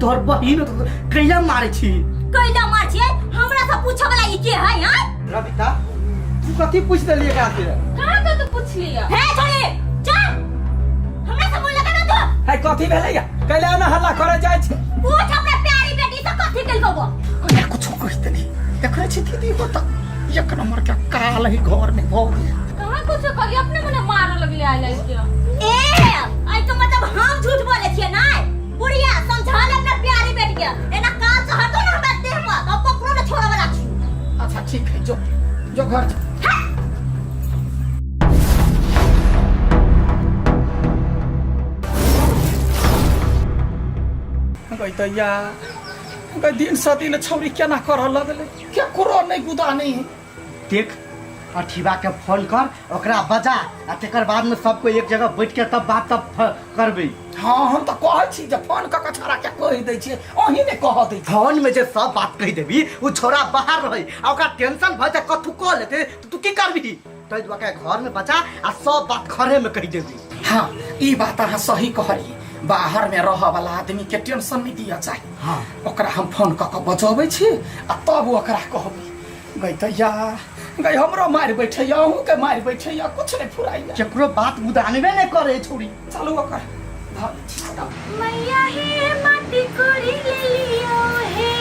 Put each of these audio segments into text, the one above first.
तोहर बहिन तो कैला मारे छी? कैला मार छियै? हमरा से पूछे वाला ई के है? हां रबिता, तू कथी पूछ देलिए एकरा से? कहाँ के तू पूछ लिया? हे छोड़ी, चल, हमरा से बोल लगा तू। है, कथी भेलै या? कैला ना हल्ला करे जाइ छै? पूछ अपना प्यारी बेटी से कथी केलको वो। कहिया कुछो कहि देली, देखै छी दीदी हो त एक नंबर के काल ही घर में भऽ गेल। कहाँ कुछ करी, अपने मने मारे लगले आइल के। ए, आई तो मतलब हम झूठ बोले छियै ना? बुढ़िया, समझा ले अपना प्यारी बेटी के, एना काल से हटो ना हमरा देह पर तो ककरो न छोड़े वाला छी। अच्छा ठीक है, जो जो घर जो। गई दैया गई, दिन सँ दिन छौरी केना करऽ लगलै, केकरो नहि गुदा नहीं है। देख, अठीबा के फोन कर, ओकरा बजा आ तेकर बाद में सबको एक जगह बैठ के तब बात तब करबै। हाँ, हम तऽ कहै छी जे फोन कऽ कऽ छोड़ा के कहि दै छियै, अहीं नहि कहऽ दै छी। फोन में जे सब बात कहि देबी, उ छोड़ा बाहर रहै आ ओकरा टेंशन भऽ जाय, कथू कऽ लेतै तऽ तू की करबी? ताहि दुआरे घर में बचा आ सब बात घरे में कहि देबी। हाँ, ई बात अहाँ सही कहलियै, बाहर में रहऽ वाला आदमी के टेंशन नहीं दिया चाही। हाँ। ओकरा हम फोन कऽ कऽ बजबै छी आ तब ओकरा कहबै। गई दैया गई, हमरो मारि बैठैया, अहूँ के मारि बैठैया, कुछ नहीं फुराइया। केकरो बात बुदानबे नहि करे छौड़ी। चलू ओकर धऽ दै छी फटाफट। मैया हे माटी कोरी ले लियो हे,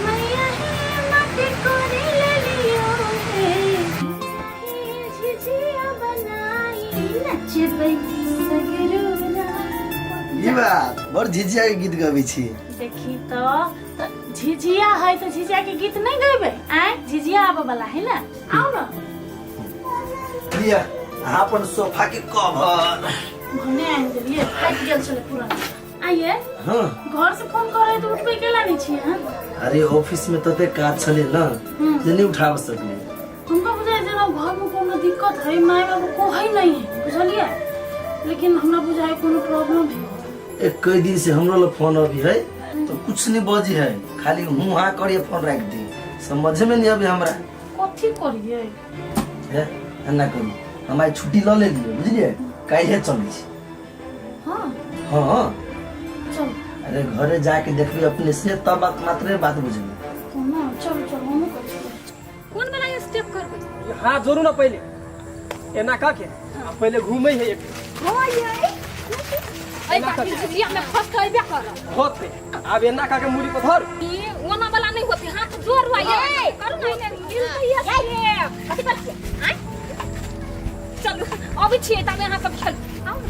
मैया हे माटी कोरी ले लियो हे, हे झिझिया बनाई नचबै सगरो रात। ई बात बड़ झिझिया के गीत गबै छी। देखी तो झिझिया है तो झिझिया के गीत नहीं गएबे? आय, झिझिया आबे वाला है ना, आओ ना। लिअ अहाँ अपन सोफा के कवर। भने आनि देलिए, फाटि गेल छलै पूरा। आइए। हाँ। घर से फोन करे तो उठबे केला नहीं छियै हँ? अरे ऑफिस में तते काज छले ना जे नहीं उठाब सकली। हमको बुझाइ जेना घर में कोनो दिक्कत है, माय बाबू कहै नहीं है, बुझलिए? लेकिन हमरा बुझाइ कोनो प्रॉब्लम है। एक कई दिन से हमरो लग फोन अभी है तो कुछ नहीं बजी है, खाली हूँ हाँ करिए फोन रख दी, समझे में नहीं अभी हमरा। कथी करिए? हे एना करू, हम आइ छुट्टी ल लेलिए बुझलिए, काल्हे चलै छी। हाँ। हाँ। चल। अरे घरे जाके देखबी अपने से तब बात मात्रे बात बुझबी। ना चल चल, हमहूँ कहै छी। कोन वाला स्टेप करबै? हाथ जोड़ू ना पहिले, एना का के आ पहिले घूमै है एक। हां ये ए बाकी झिझिया में फंस के अइबे कर होते, आब एना का के मुड़ी पर धर। ई ओना वाला नहीं होते, हाथ जोड़ हुआ ये करू ना, मिलते ये स्टेप। कथी कर छियै? आँय? चलू अबै छियै, तब अहाँ सब खेल आउ ना।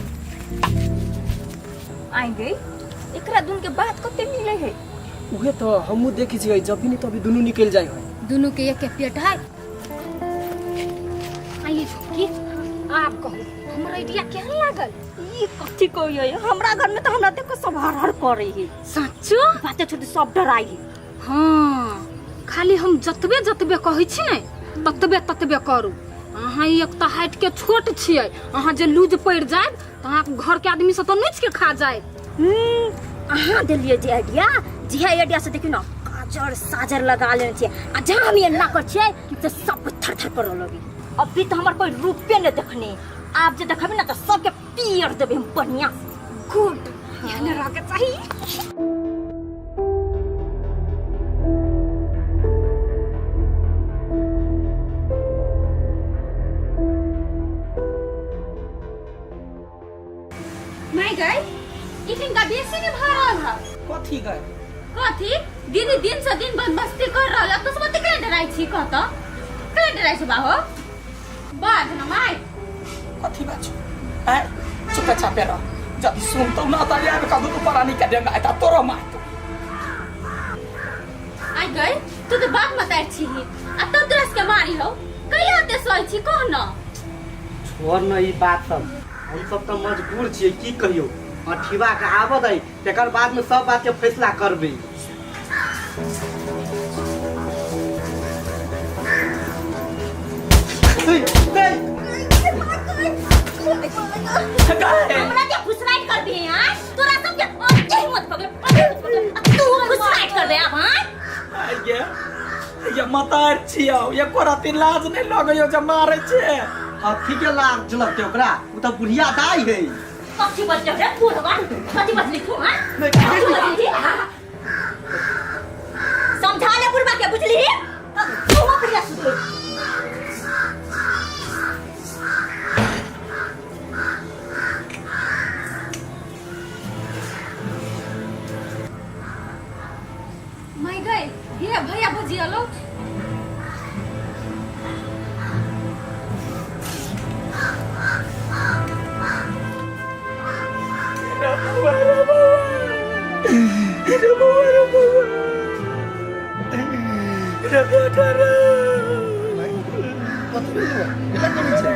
आइ गई, एकरा दुन के बात कते मिले है। उहे तो हमहू देखै छियै, जब भी नहीं तभी दुनू निकल जाइ है। दुनू के एक पेट है। आइए छोटकी, आप कहू हमर आइडिया केहन लागल? ई कथी कहियै, हमरा घर में तो हमरा देखो सब हर हर करे है। सच्चो? बाते छोटी सब डराई है। हाँ, खाली हम जतबे जतबे कहै छी ने ततबे ततबे करू। अहाँ एक तऽ हाइट के छोट छियै, अहाँ जे लूज पड़ि जायब तऽ अहाँके घर के आदमी सब तऽ नोच के खा जायत। अहाँ देलियै जे आइडिया, जे आइडिया से देखियौ ना काजर साजर लगा लेने छियै आ जहाँ हम एना कर छियै तऽ सब थर थर करऽ लगी। अभी तऽ हमर कोई रूपे नहि देखने, आब जे देखबै ना तऽ सबके पियर देबै हम बढ़िया से। गुड, एहने रहके चाही। माय गई, ई का बेसी नहीं भर रहल है। कथी गए? कथी दीदी दिन से दिन बदमस्ती कर रहल है, तो सब केना डराइ छी? कह त केना डराइ छी बाहो? बाज न माय। कथी बात छौ? आँय, चुपे चापे रह, जदि सुनतौ ना तऽ आबि कऽ दुनू प्राणी के डेंगा एता तोरो मारतौ। आइ गई, तू तो बाप मतार छी ही आ तब तोरा के मारी हो, कहिया ते सोई छी कह न। छोड़ न ई बात सब, हम सब तऽ मजबूर छियै, की कहियौ। अठीबा के आबऽ दै, तकर बाद में सब बात के फैसला करबै। हमरा के फुसराइट करबी हैं? तोरा सब के अते हिम्मत पकड़, अते हिम्मत पकड़, आ तू फुसराइट करबे आब? हां ये ये मतार छियौ, एको रति लाज नहि लगैयो जे मारै छै? अथी के लाज लगतै ओकरा, ओ तऽ बुढ़िया दाई है। कथी बजले रे बुढ़वा कथी बजली तू हां कथी बजली समझा ले बुढ़वा के बुझली तू अपने सुधर मैं गई हे भैया भौजी अलो कथी भेलौ केना करै छै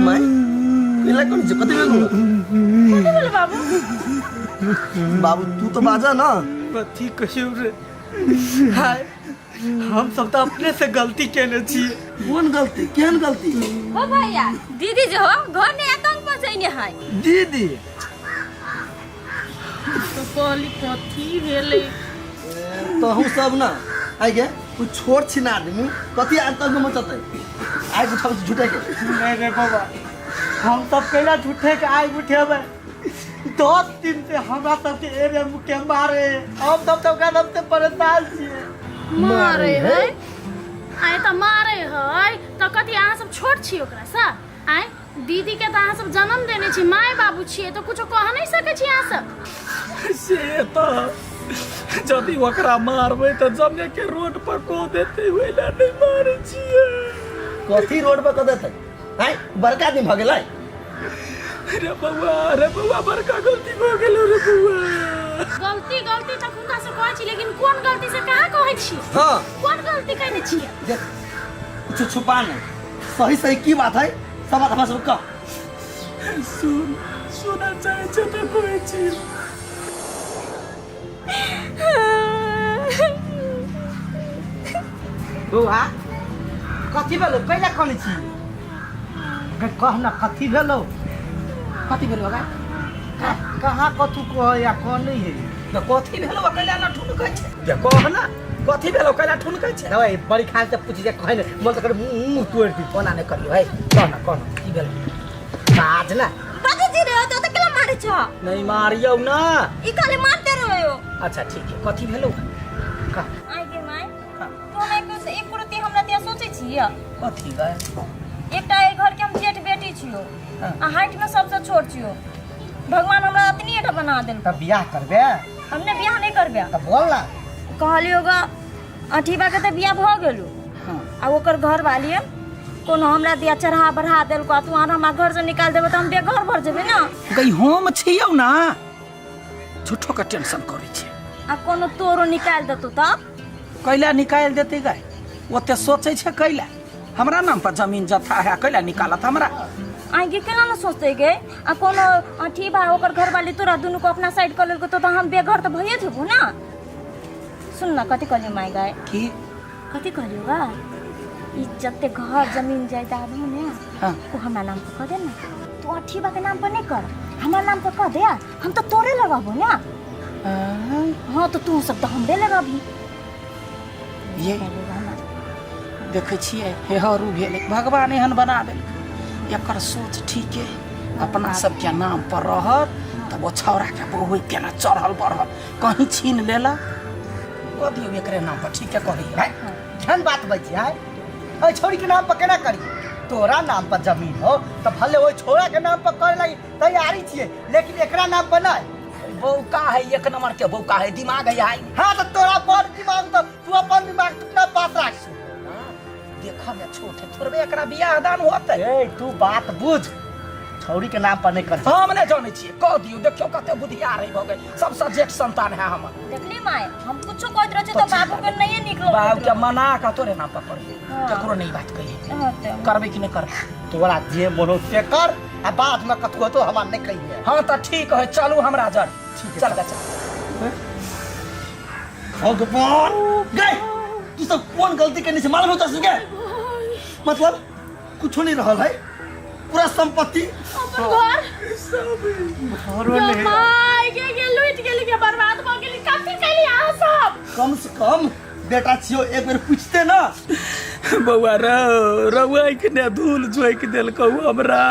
माय केना करै छै कथी भेलौ बाबू बाबू तू तो बाजा ना कथी कहियौ रे हाय हम सब तऽ अपने से गलती केने छियै कोन गलती केहन गलती हो भैया दीदी जो हो घर ने आतंक मचैने है दीदी तो कहली कथी भेलै तहु सब ना आइ गे तू छोट छिन आदमी कथी आतंक मचतै आइ उठाबै छी झूठे के नहीं रे बाबा हम सब कैला झूठे के आग उठेबै 10 दिन से हमरा सबके एरिया मुके मारे हम सब तऽ ओकरा सबसे परेशान छियै। मारे है आय तऽ मारे है तऽ कथी अहाँ सब छोट छी ओकरा से? आय दीदी के तऽ अहाँ सब जन्म देने छी, माय बाबू छियै तऽ कुछो कह नहीं सकै छी अहाँ सब। से तऽ यदि ओकरा मारबै तऽ जमे के रोड पर कऽ देतै, ओहि लए नहि मारै छियै। कथी रोड पर कऽ देतै? आइ बड़का आदमी भऽ गेलै। रे बौआ, रे बौआ, बड़का गलती भऽ गेलो रे बौआ। गलती गलती तऽ हुनका से कहै छी, लेकिन कोन गलती से कहाँ कहै छी? हाँ। कोन गलती कयने छियै? देख, कुछ छुपा नहीं, सही सही की बात है सब बात हमरा सब कह। सुन, सुनऽ चाहै छै तऽ कहै छी। बौआ, कथी भेलो? कैला कनै छी गे? कह न, कथी भेलो? कथी भेलो गा? कहाँ कथू कहै या कनै है? तऽ कथी भेलो? कैला ना ठुनकै छै जे कह ना, कथी भेलो? कैला ठुनकै छै? दवाई बड़ी खान से पूछी जे कहै ने मन तऽ मुँह मुँह तोड़ि दी। ओना नहि करियौ है, कह ना, कह ना, की भेलो? बाज ना। बाजू जी रे, तो केला मारे छ? नहीं मारियौ ना। ई खाली मारते रहो। अच्छा ठीक है, कथी भेलो कह। आइ गे my, तू हमरा एक एक रति हमरा दिया सोचै छियै? कथी गए? एकटा एहि घर के हम जेठ बेटी छियो आ हाइट में सबसे छोट छियो। भगवान हमरा अतनी एटा बना देल। तब बियाह करबे? हमने बियाह नहीं करबे। तऽ बोल ना। कहलियो गा, अठीबा के तऽ बियाह भऽ गेलो आ ओकर घर वाली कोनो हमरा दिया चढ़ा बढ़ा देलको आ तू आर हमरा घर से निकाल देबे तऽ हम बेघर भर जेबै ना। गई, हम छियौ ना, झूठो के टेंशन करै छै। आ कोनो तोरो निकाल देतो तब? कैला निकालि देतै गाय? ओते सोचै छै कैला? हमरा नाम पर जमीन जथा है, कैला निकालत हमरा? आगे केना न सोचते गे? आ कोनो अथी बा ओकर घर वाली तोरा दुनू को अपना साइड कर लेलको तो हम बेघर तऽ भइए जेबो ना। सुन ना, कथी कहलियो माय गाय? की? कथी कहलियो गा, ई जते घर जमीन जायदाद हो ने, ओ हमरा नाम पर कह दे ना। तू अठीबा के नाम पर नहीं कर, हमरा नाम पर कह दे। हम तो तोरे लगाबो ना। हाँ, तो तू सब तो हमरे लगाबी। ये देखै छियै, हेहरू भेलै, भगवान एहन बना देलकै। एकर सोच ठीके, अपना सबके नाम पर रहत तब ओ छौड़ाके बहु केना चढ़ल बढ़ल कहीं छीन लेला। कऽ दियौ एकरे नाम पर, ठीके कहलियै। है केहन बात बजी है? एहि छौड़ी के नाम पर केना करी? तोरा नाम पर जमीन हो तऽ भले ओहि छोड़ा के नाम पर करे लागी तैयारी छियै, लेकिन एकरा नाम पर नहीं। बौका है, एक नंबर के बौका है, दिमाग है हाई। हाँ, तऽ तोरा बड़ दिमाग, तऽ तू अपन दिमाग अपना पास राख। देखऽ में छोट है, थोड़बे एकरा बियाह दान होतै। ए, तू बात बुझ, छौड़ी के नाम पर नहीं कर। हम नहि जानै छियै, कह दियौ। देखियौ कते बुधियार है भऽ गेल, सबसँ जेठ संतान है हमर। देखली माय, हम कुछो कहैत रहै छी तऽ बाबू के नहिये निक लगैत बाबू के रहै। मना कऽ तोरे नाम पर करबै। ककरो नहीं बात कहिए। हाँ, तऽ करबै कि नहि करबै? तोरा जे मन हो से कर आ बाद में कथू होतो हमरा नहीं कहिए। हाँ तऽ ठीक है, चलू हमरा जर। चल गा, चल। भगवान गए, तू सब कोन गलती करने से मालूम होता सुन के? मतलब कुछो नहीं रहल है, पूरा संपत्ति अपन घर घरो नहीं। My गे लूट गेली के, बर्बाद भऽ गेली। कथी कैली अहाँ सब? कम से कम बेटा छियो, एक बेर पूछते ना। बौआ रौ रौआ ने धूल झोंकि देलकौ हमरा।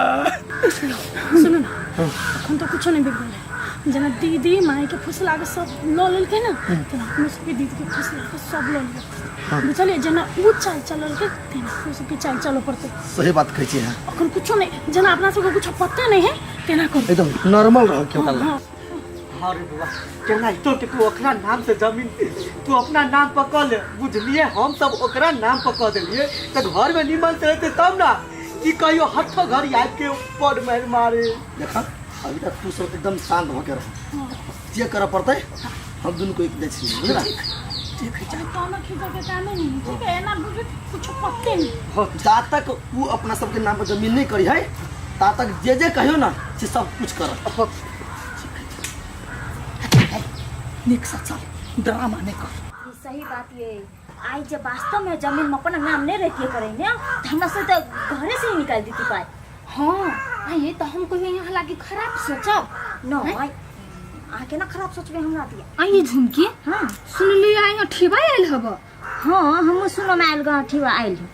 सुनू ना, अखन तो कुछो नहीं बिगड़ल है। जेना दीदी माई के फुसला के सब लऽ लेलकै ने, तेना अपनो सबके दीदी के फुसला के सब लऽ लेलकै, बुझलियै? जेना उ चाल चललकै तेना अपनो सबके चाल चलऽ पड़तै। सही बात कहै छी अहाँ। अखन कुछो नहीं, जेना अपना सबके कुछो पते नहीं है तेना करू। एकदम नॉर्मल रह के ओकरा लग। हाँ। हाँ रे बउआ, केनाहितो के तू ओकरा नाम से जमीन तू अपना नाम पर कऽ ले, बुझलिए? हम सब ओकरा नाम पर कऽ देलिए तऽ घर में निमन से रहते तब ना कि कहियो हठो घड़ी आबि के बड़ मारि मारे। देखा, अभी तक तू सब एकदम शांत भऽ के रह, जे करऽ पड़तै हम दुनू को एक दै छी, बुझला? ठीक है। कोनो खींचऽ के कामे नहीं है, ठीक है? एना बुझू कुछो पते नहीं। हाँ, जा तक उ अपना सबके नाम पर जमीन नहीं करी है ता तक जे जे कहियो ना से सब कुछ कर। नीक से चल, ड्रामा नहीं कर। ई सही बात ये आई जे वास्तव में जमीन में अपना नाम नहीं रहती करे ने तो हमरा से तो घरे से ही निकाल देती पाई। हाँ आइए तो हम कहियो यहाँ लागी खराब सोचब? न अहाँ केना खराब सोचबे हमरा दिया? आइए झुमकी। हाँ। सुनली आई ठेबा आयल हब? हाँ, हमहूँ सुनऽ में आयल गाँव ठेबा आयल है,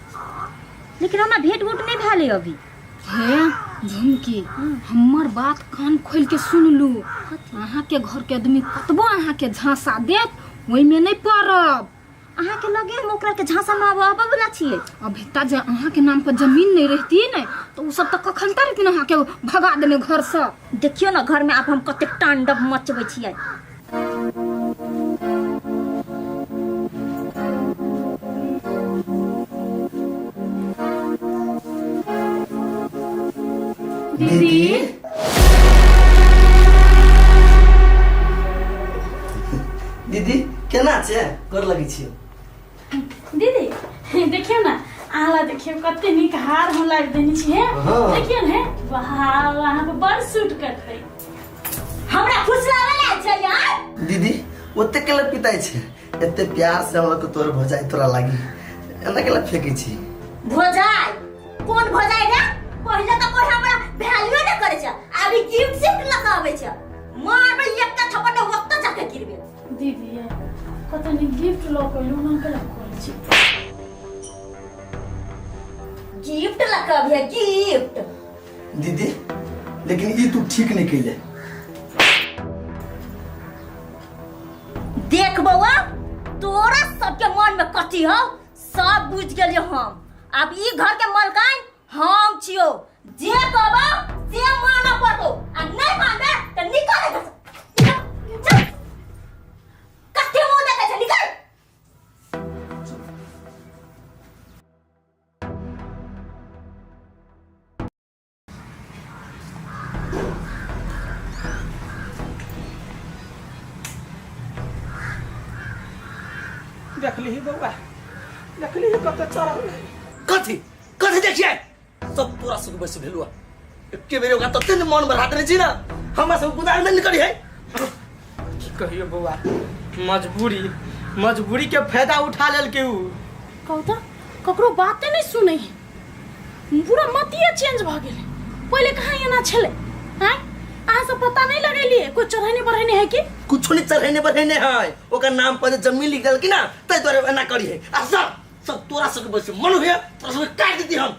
लेकिन हमरा भेंट घूट नहीं भेल है अभी। हे झुमकी, हमर बात कान खोल के सुन लू। अहाँ के घर के आदमी कतबो अहाँ के झांसा देत ओहिमे नहीं पड़ब। अहाँ के लगे हम ओकरा के झांसा में आबऽ आबऽ वाला छियै? अभी ता जे अहाँ के नाम पर जमीन नहीं रहती ने तो उ सब तो कखन तक अहाँ के भगा देने घर से। देखियो ना घर में आब हम कतेक तांडव मचबै छियै। दीदी, दीदी केना छै? गोर लगै छियौ। दीदी, देखियौ ना, अहाँ ला देखियौ कते नीक हार हम लाबि देने छी। हे। हाँ। देखियौ ने, वाह, अहाँ पर बड़ सूट करतै। हमरा फुसलावे ला छै यार। दीदी, ओते केला पिताइ छै? एते प्यार से हमरा के तोर भजाई तोरा लागी एना केला फेकै छी? भोजाई कोन भोजाई रे? पहिले तऽ कोई हमरा वैल्यू नहि करै छै, अभी गिफ्ट सिफ्ट लऽ कऽ अबै छै। मारबै एकटा थप्पड़ ने ओतऽ जाके गिरबै। दीदी, कते नीक गिफ्ट लऽ कऽ एलहुँ, हम केला करै छी? गिफ्ट लऽ कऽ अबिहे गिफ्ट। दीदी, लेकिन ई तू ठीक नहीं कैले। देख बौआ, तोरा सबके मन में कथी हौ सब बुझ गेलियो हम। आब ई घर के मलकाइन हम छियो, जे कहबो से मानऽ पड़तो आ नहीं मानबे त निकल एतऽ से। निकल, चल। कथी मुंह देखै छै, निकल। देखली बौआ, देखली कते चढ़ल रहै। कथी कथी देखिए? सब तोरा सब बस भेलुआ एके बेर ओकरा तते ने मन बढ़ा देने छी ना, हमरा सब गुदार में निकली है। की कहियो बौआ, मजबूरी मजबूरी के फायदा उठा लेलकै उ। कहू तऽ ककरो बाते नहि सुनै है, पूरा मतिये चेंज भऽ गेलै। पहिले कहाँ एना छलै? आँय, अहाँ सब पता नहि लगेलियै कोइ चढ़ेने बढ़ेने है कि? कुछो नहीं चढ़ेने बढ़ेने है, ओकर नाम पर जे जमीन लिख देलकी ना ताहि दुआरे एना करी है। आ सब सब तोरा सबके बस मन हुए तोरा सबके काटि देती हम।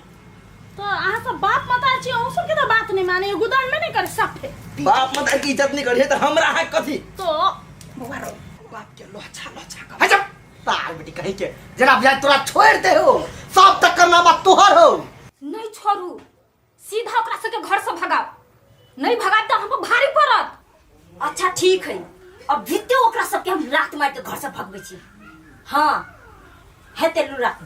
तो अहाँ सब बाप माता छी, अहूँ सबके तऽ बात नहि माने, गुदान में नहि करे साफे। बाप माता के इज्जत नहीं करी है तो हमरा है कथी? तो बौआ रौ, बाप के लोचा लोचा कर। अच्छा सार बेटी कहीं के जना बुझाय तोरा छोड़ दे हो, सब तक करना बात तोहर हो। नहीं छोड़ू, सीधा ओकरा सबके घर से भगाओ, नहीं भगाब तो हमको भारी पड़त। अच्छा ठीक है, अब भीते ओकरा सबके हम लात मार के घर से भगबै छी। हाँ हेते लू राख।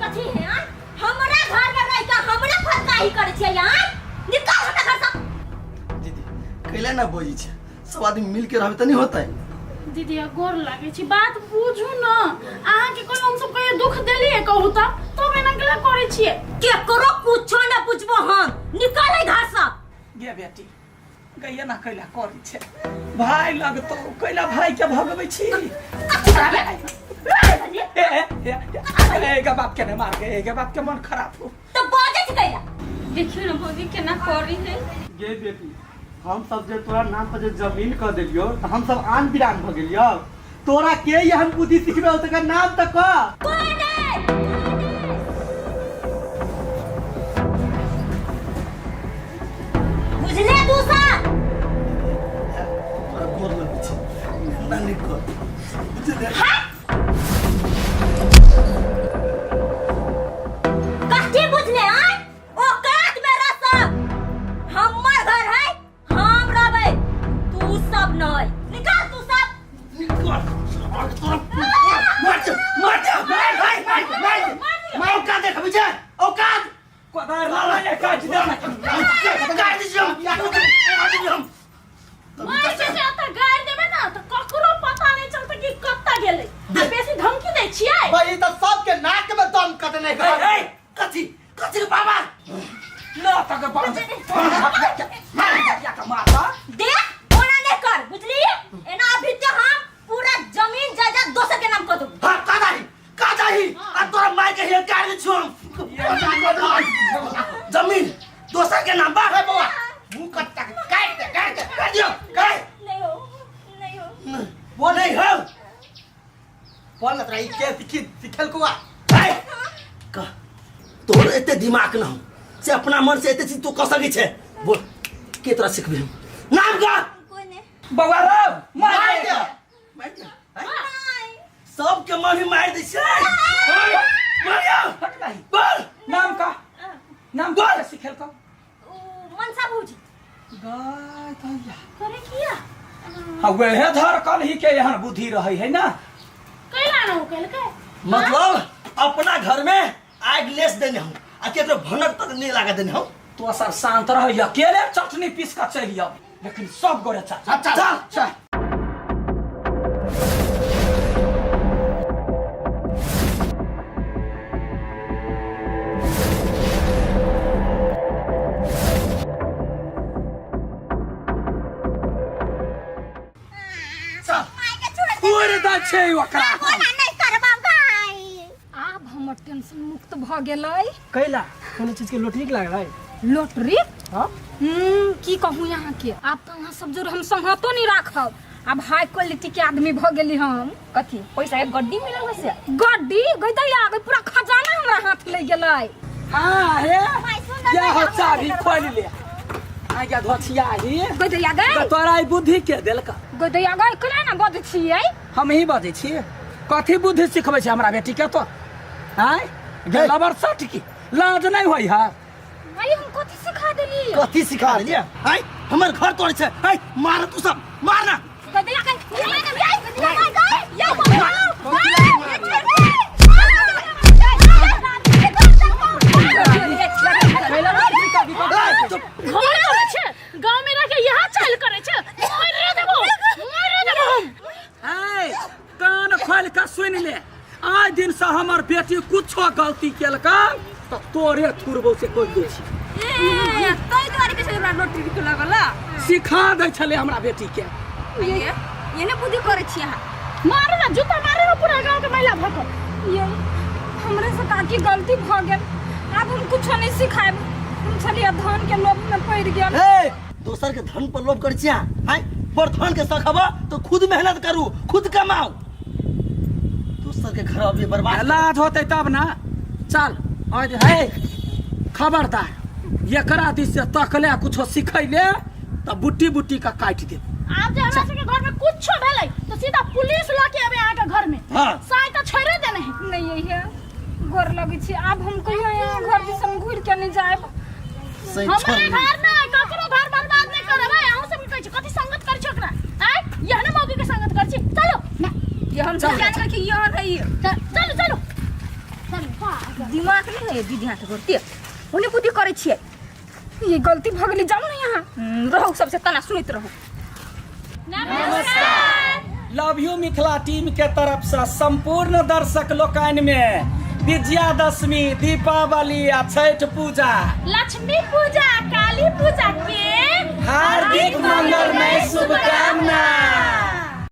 कथी है आय? हमरा घर में रह के हमरा फटकाही करै छियै आय? निकल हमरा घर से। दीदी, कैला ना बजै छै? सब आदमी मिल के रहबे तऽ नहीं होतै? दीदी, गोर लागै छी, बात बुझू न। अहाँके कोइ हम सब कहियो दुख देलियै कहू तऽ? तब एना केला करै छियै? केकरो कुछो न पूछबो हम, निकल है घर से। गे बेटी, गैया ना कैला करै छै? भाय लगतौ, कैला भाय के भगबै छी? ए ए ए, ए गे बाप के ने मार गे, ए गे बाप के मन खराब हो। तऽ बजै छै कैला? देखियो ना भौजी केना करी है। गे बेटी, हम सब जे तोरा नाम पर जे जमीन कऽ देलियो तऽ हम सब आन बिरान भऽ गेलियो। तोरा के एहन बुद्धि सिखबे तकर नाम तऽ कह। कोई नहीं। बुझले तू सब? तोरा गोर लगै छी, एना नहि कर, बुझले? कथी बुझले? आय औकात में रह सब। हमर घर है, हम रहबै, तू सब नहीं। निकाल तू सब। निकल तोरा, मार दे, मार दे, मार मार मार मार मार। औकात देखबै छै, औकात। कोदार लाला ने काट दे ना। काट दै छी हम, काट दै हम। मार के जे एतऽ गाड़ि देबै ने तऽ ककरो पता नहि चलतै कि कतऽ गेलै। आ बेसी धमकी दै छियै। भाई, ई तऽ सबके नाक में दम कटने। ए ए, कथी कथी के बाबा? ना तक बांध मार या का मारता। देख, ओना नहीं कर, बुझली? एना अभी ते हम पूरा जमीन जायदाद दोसर के नाम कऽ देबो। हाँ, का जाही, का जाही? आ तोरा माय के हियर काट दै छियौ हम। जमीन दोसर के नाम बा। हे बौआ, मुंह कट्टा के काट दे, काट दे। काट दियौ, काट। नहीं हो, नहीं हो। वो नहीं हो। बोल ना, तोरा ई के सिखी सिखल कुआ? ए, कह, तोहर एते दिमाग न हो से अपना मन से एते चीज तू कह सकै छै? बोल, के तोरा सिखबे हम? नाम का? कोई नहीं। बौआ रौ, मार मार दे। दे, मार दे। सबके मन ही मार दै छै। मारिया। हट नहीं। बोल। नाम का, नाम बोल, सिखेल का? उ मनसा भौजी। गाय तैया करे किया? हाँ, वह धर कल ही के एहन बुद्धि रहे है ना। कैला न ओ केलकै? मतलब अपना घर में आग लेस देने हूँ आ केकरो भनक तक नहीं लगा देने हूँ। तो सर शांत रह, अकेले चटनी पीस कर चलिए, लेकिन सब गोरे चल। चल चल। चल। चल। पूरे दै छै ओकरा। ओना नहीं करबा गाय। आब हमर टेंशन मुक्त भऽ गेलै। कैला, कोनो चीज के लोटरी लागल है? लॉटरी? हाँ। की कहूँ यहाँ के, आब तऽ अहाँ सब जोर हम संगतो नहीं राखब। आब हाई क्वालिटी के आदमी भऽ गेली हम। कथी, पैसा के गड्डी मिलल है से? गड्डी गई दैया गई, पूरा खजाना हमरा हाथ ले गेलै। हाँ हे। माय सुंदर। या हो, चाबी खोल ले आ गया धोछिया ही। गई दैया गई। तऽ तोरा ई बुद्धि के देलक? गई दैया गई, केना ने बजै छियै? हम ही बजै छियै? कथी बुद्धि सिखबै छै हमरा बेटी के तो? आँय गे लबर सट की लाज नहि होइ है? भाई, हम कथी सिखा देली? कथी सिखा देलियै? आय हमर घर तोड़ै छै। आय मार, तू सब मार ना। गई दैया गई, गई दैया गई, गई या। ए, चुप। घर करै छै, गाँव में रह के यहाँ चाल करै छै। मारि देबो, मारि देबो हम। आय कान खोल के सुनि ले, आइ दिन से हमर बेटी कुछो गलती केलका तऽ तोरे थुरबो से कहि दै छी। ए, तै दुआरे के हमरा रोटी के लगल। सिखा दै छलै हमरा बेटी के। ये ये ने बुद्धि करै छी अहाँ। मारू ना जूता, मारू ना पूरा गाँव के महिला भऽ कऽ। ये हमरे से काकी गलती भऽ गेल, आब हम कुछो नहीं सिखायब। हम छलियै धन के लोभ में पड़ि गेल। ए, दोसर के धन पर लोभ करै छियै आय? बड़ धन के शौक हबा तो खुद मेहनत करू, खुद कमाओ। दोसर के घर अभी बर्बाद। लाज होतै तब ना। चल आज है, खबरदार एकरा दिस से तकले कुछो सिखैले तऽ बुट्टी बुट्टी का काटि देब। आब जे हमरा सबके घर में कुछो भेलै तो सीधा पुलिस लऽ के एबै अहाँके घर में। हाँ। साय तऽ छोड़े देने है। नहीं है, गोर लगै छी, आब हम कहियो यहाँ घर दिसन घुरि के नहीं जायब। सही। हमरे छोड़। घर में ककरो घर बर्बाद नहीं करबै। अहूँ सब कहै छी कथी संगत करै छी ओकरा? आँय, यहने मौगी के संगत करै छी। चलो ना, ये हम सब जान के यहाँ रही। चलो चलो चलो, पागल। दिमाग नहीं है दीदी हाथ करती, ओने बुद्धि करै छियै। ये गलती भऽ गेलै, जाउ ने यहाँ। रहू, सबसे तना सुनैत रहू। नमस्कार। लव you Mithila team के तरफ से संपूर्ण दर्शक लोकनि में विजयादशमी, दीपावली आ छठ पूजा, लक्ष्मी पूजा, काली पूजा के हार्दिक मंगलमय शुभकामना।